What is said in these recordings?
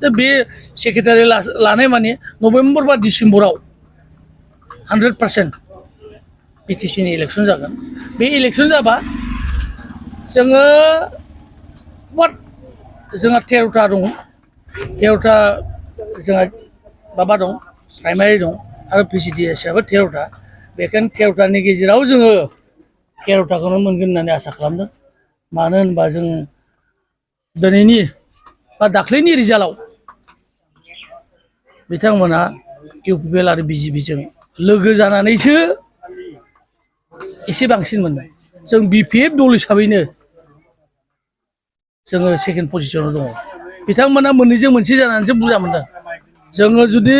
दा बे सेक्रेटारि लानाय माने नभेम्बर बा डिसेम्बराव 100% बिटिसिनि इलेक्सन जागोन। बे इलेक्सन जाबा जोङो जोंहा 13टा दङ, 13टा जोंहा माबा दं, प्राइमारि दं आरो पिसिडि हिसाबै 13टा। बेखायनो 13टानि गेजेराव जोङो 13टाखौनो मोनगोन होननानै आसा खालामदों। मानो होनबा जों दिनैनि बा दाख्लैनि रिजाल्टआव बिथांमोना इउपिपिएल आरो बिजेपिजों लोगो जानानैसो एसे बांसिन मोनदों। जों बिपिएफ दल हिसाबैनो जोङो सेकेन्ड पजिशनाव दङ। बिथांमोना मोननैजों मोनसे जानानैसो बुरजा मोनदों। जोङो जुदि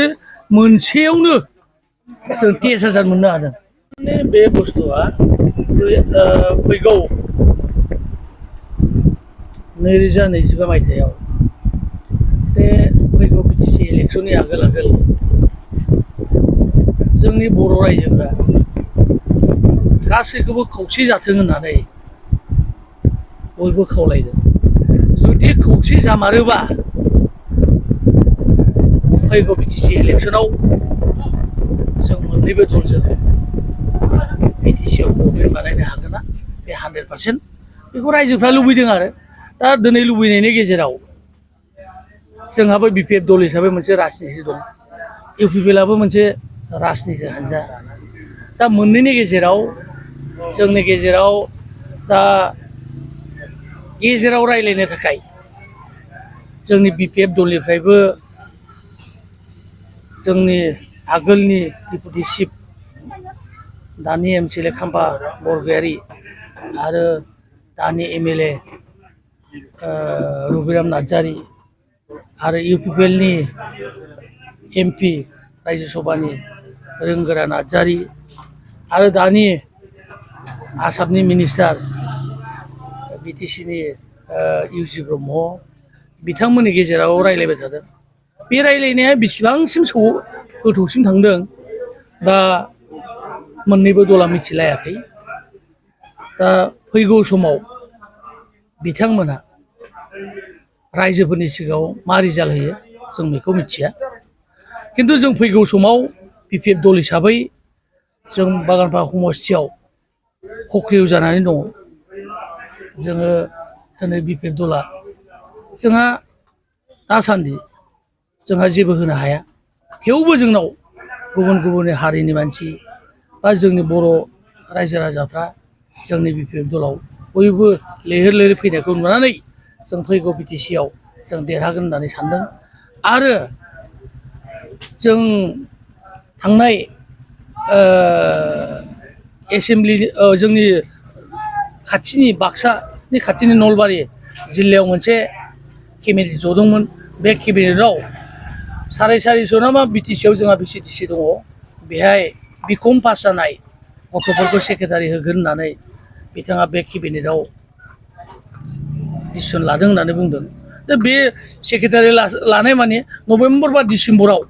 मोनसेयावनो जों 23,000 मोननो हादों। माने बे बुस्थुआ फैगौ 2025 मायथाइयाव बे फैगौ बिटिसि इलेक्सननि आगोल जोंनि बर' रायजोफ्रा गासैखौबो खौसे जाथों होननानै बयबो खावलायदों। जुदि खौसे जामारोबा फैगौ बिटिसि इलेक्सनाव जों मोननैबो दलजों बिटिसिआव गभर्नमेन्ट बानायनो हागोन ना बे 100%। बेखौ रायजोफ्रा लुबैदों आरो दा दिनै लुबैनायनि गेजेराव जोंहाबो बिपिएफ दल हिसाबै मोनसे राजनिति दं, इउपिपिएलआबो मोनसे राजनिति हान्जा। दा मोननैनि गेजेराव जोंनि गेजेराव दा गेजेराव रायलायनो थाखाय जोंनि बिपिएफ दलनिफ्रायबो जोंनि आगोलनि डिपुटि चिफ दानि एमसिएलए खाम्फा बरगयारी आरो दानि एमएलए रबिराम नार्जारी आरो इउपिपिएलनि एमपि रायजो सभानि रोंगोरा नार्जारी आरो दानि आसामनि मिनिस्टार बिटिसिनि इउसि ब्रह्म बिथांमोननि गेजेराव रायलायबाय थादों। बे रायलायनाया बेसेबांसिम गोथौसिम थांदों दा मोननैबो दला मिथिलायाखै। दा फैगौ समाव बिथांमोना रायजोफोरनि सिगाङाव मा रिजाल्ट होयो जों बेखौ मिथिया। खिन्थु जों फैगौ समाव बिपिएफ दल हिसाबै जों बागानफारा समस्थियाव सक्रिय जानानै दङ। जोङो दिनै बिपिएफ दला जोंहा दासान्दि जोंहा जेबो होनो हाया। थेवबो जोंनाव गुबुन गुबुन हारिनि मानसि बा जोंनि बर' रायजो राजाफ्रा जोंनि बिपिएफ दलाव बयबो लैहोर लैहोर फैनायखौ नुनानै जों फैगौ बिटिसिआव जों देरहागोन होननानै सानदों। आरो जों थांनाय एसेमब्लि जोंनि खाथिनि बाक्सानि खाथिनि नलबारि जिल्लायाव मोनसे केबिनेट जदोंमोन। बे केबिनेटआव 450 ना मा बिटिसिआव जोंहा भिसिडिसि दङ। बेहाय बिकम पास जानाय गथ'फोरखौ सेक्रेटारि होगोन होननानै बिथाङा बे केबिनेटआव डिसिसन लादों होननानै बुंदों। दा बे सेक्रेटारि लानाय माने नभेम्बर बा डिसेम्बराव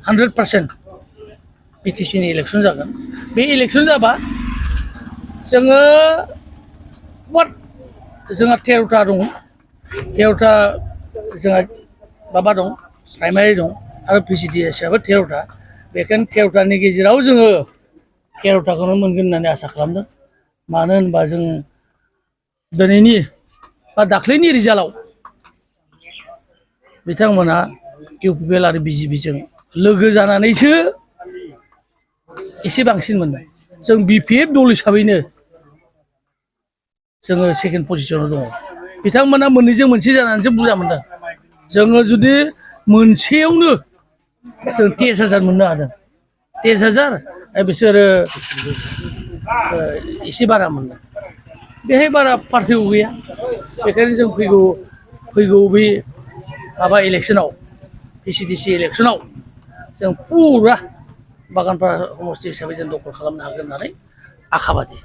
100% बिटिसिनि इलेक्सन जागोन। बे इलेक्सन जाबा जोङो जोंहा 13टा दङ, 13टा जोंहा माबा दं, प्राइमारि दं आरो पिसिडि हिसाबै 13टा। बेखायनो 13टानि गेजेराव जोङो 13टाखौनो मोनगोन होननानै आसा खालामदों। मानो होनबा जों दिनैनि बा दाख्लैनि रिजाल्टआव बिथांमोना इउपिपिएल आरो बिजेपिजों लोगो जानानैसो एसे बांसिन मोनदों। जों बिपिएफ दल हिसाबैनो जोङो सेकेन्ड पजिशनाव दङ। बिथांमोना मोननैजों मोनसे जानानैसो बुरजा मोनदों। जोङो जुदि मोनसेयावनो जों 23,000 मोननो हादों। 23,000 बिसोरो एसे बारा मोनदों। बेहाय बारा पार्थक्य गैया। बेखायनो जों फैगौ बे माबा इलेक्सनाव भिसिडिसि इलेक्सनाव जों फुरा बागानफारा समस्ति हिसाबै जों दखल खालामनो हागोन होननानै आखाबादि।